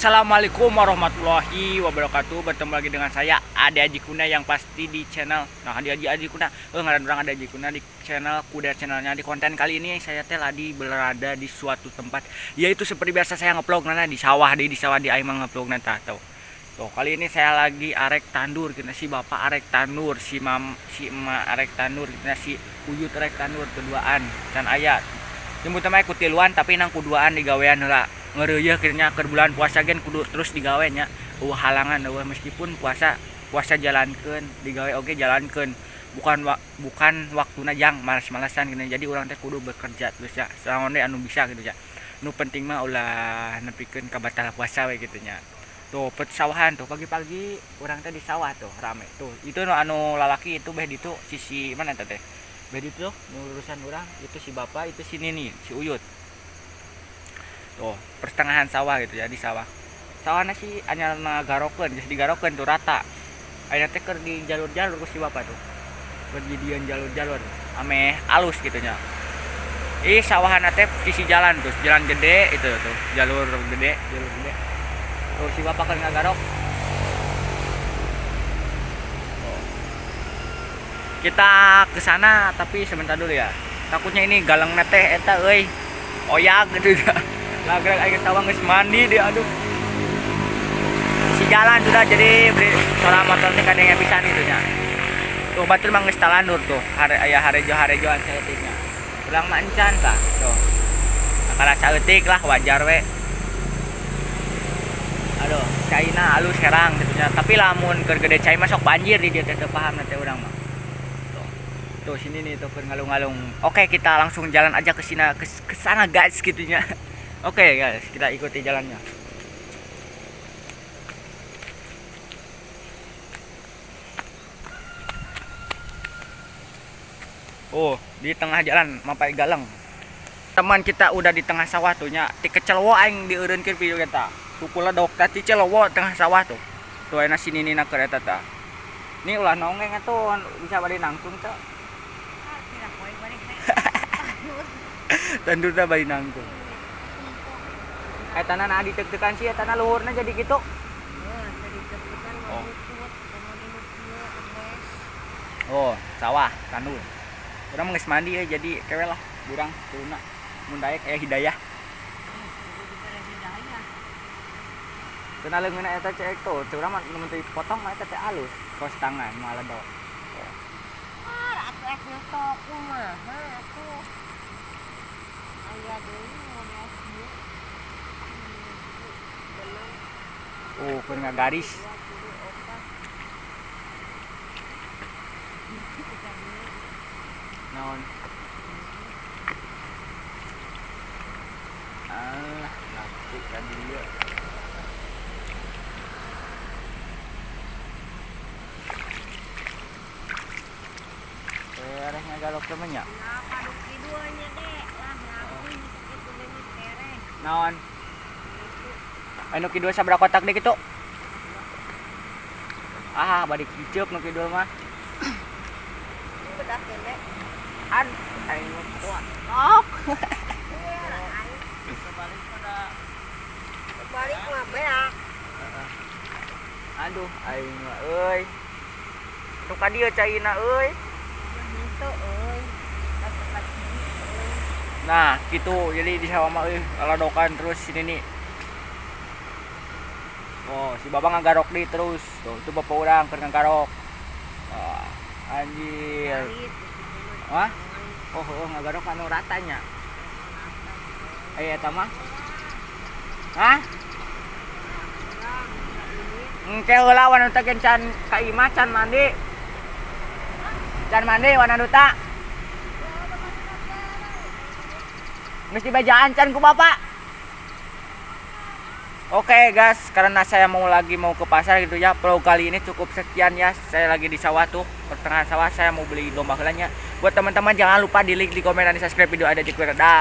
Assalamualaikum warahmatullahi wabarakatuh. Bertemu lagi dengan saya Ade Aji Kuna yang pasti di channel. Nah, Ade Aji Aji Kuna. Eh, ngaran urang Ade Aji Kuna di channel Kuda channelnya. Di konten kali ini saya teh lagi berada di suatu tempat, yaitu seperti biasa saya ngevlog nana di sawah, di sawah di aing mah ngevlog nata tuh. Tuh, kali ini saya lagi arek tandur kita, si bapak arek tandur, si mam, si emak arek tandur, kita si Uyut arek tandur keduaan can aya. Jemput mah ku tiluan tapi nang kuduaan digawean heula. Ngeureuyeun kiranya keur bulan puasa gen kudu terus digawe nya. Euweuh halangan euweuh, meskipun puasa, puasa jalankeun, digawe oge jalankeun. Bukan waktuna jang malas-malasan gitu. Jadi urang teh kudu bekerja terus ya. Sanaon anu bisa gitu ya. Nu penting mah ulah nepikeun ka batal puasa we gitu nya. Tuh persawahan tuh, pagi-pagi urang teh di sawah tuh rame tuh. Itu nu anu lalaki itu beh ditu sisi mana teh? Beh ditu nu urusan urang itu si bapak, itu si nini, si Uyut. Tuh pertengahan sawah gitu ya, di sawah. Sawahna sih anyarna garokeun, geus digarokeun tuh rata. Ayeuna teh keur di jalur-jalur ku si bapak tuh. Keur jadian jalur-jalur ameh alus gitu nya. Ih, sawahana teh sisi jalan tuh, jalan gede itu tuh, jalur gede, jalur gede. Tuh si bapak kan ngagarok. Tuh. Kita ke sana tapi sebentar dulu ya. Takutnya ini galang teh eta euy. Oyak gitu ya. Lagrak aing sawah geus mandi dia, aduh. Si jalan sudah jadi beri suara motor teh kadang pisan gitu nya. Tuh batur mah geus talandur tuh, hare aya harejo-harejoan saeutiknya. Urang mah encan tah tuh. Nah, saeutik lah wajar we. Aduh, caina halus herang gitu nya. Tapi lamun keur gede cai mah sok banjir di dieu teh, teu paham teh urang mah. Tuh. Tuh sini nih tuh keur ngalung-ngalung. Oke, kita langsung jalan aja ke sini, ke sana guys gitu nya. Oke guys, kita ikuti jalannya. Oh, di tengah jalan mapai galang. Teman kita udah di tengah sawah tuh nya. Ti kecelewo aing dieureunkeun video kita. Tukul dok tadi celewo tengah sawah tuh. Tuh enak sini nih nak kereta ta. Ini ulah nongeng atuh bisa bari nangtung teh. Tandur dah bari nangtung. Etana nah ditek-tekan sih etana luhurna jadi gitu. Oh. Oh, sawah tandur. Urang geus mandi ya jadi kewe lah burang turunna. Mun daek aya hidayah. Cenah leungeunna eta ceek tuh, urang mah mun teu dipotong mah eta teh alus, kos tangan moal ledok. Ah, atuh ek nyetok kumaha atuh. Aya deui model kieu. Oh, keur ngagaris. Naon? Ah, nanti kan dia. Tereh ngagalok teh mah nya. Nah, kaduk kiduanya deh lah ngangkuy kitu deui tereh. Naon? Anu kidul sabaraha kotak deh kitu? Ah, bari kiceup nu kidul mah. Bedah gede. An, aing mah kuat. Ok. Balik mah beak. Aduh, aing mah euy. Nu ka dieu caina euy. Henteu euy. Nah, gitu. Jadi di sawah mah euy lalodokan terus sini nih. Oh, si bapak ngagarok di terus. Tuh, itu bapak urang keur ngagarok. Oh, anjir. Wah? Oh, oh ngagarok anu ratanya. Eh, eta mah. Hah? Engke heula wan teh can ka imah can mandi. Can mandi wana duta. Geus dibajaan can ku bapak. Oke guys, karena saya mau ke pasar gitu ya. Vlog kali ini cukup sekian ya. Saya lagi di sawah tuh, pertengahan sawah, saya mau beli domba heula nya. Buat teman-teman jangan lupa di like, di komen, dan di subscribe video ada di Dah.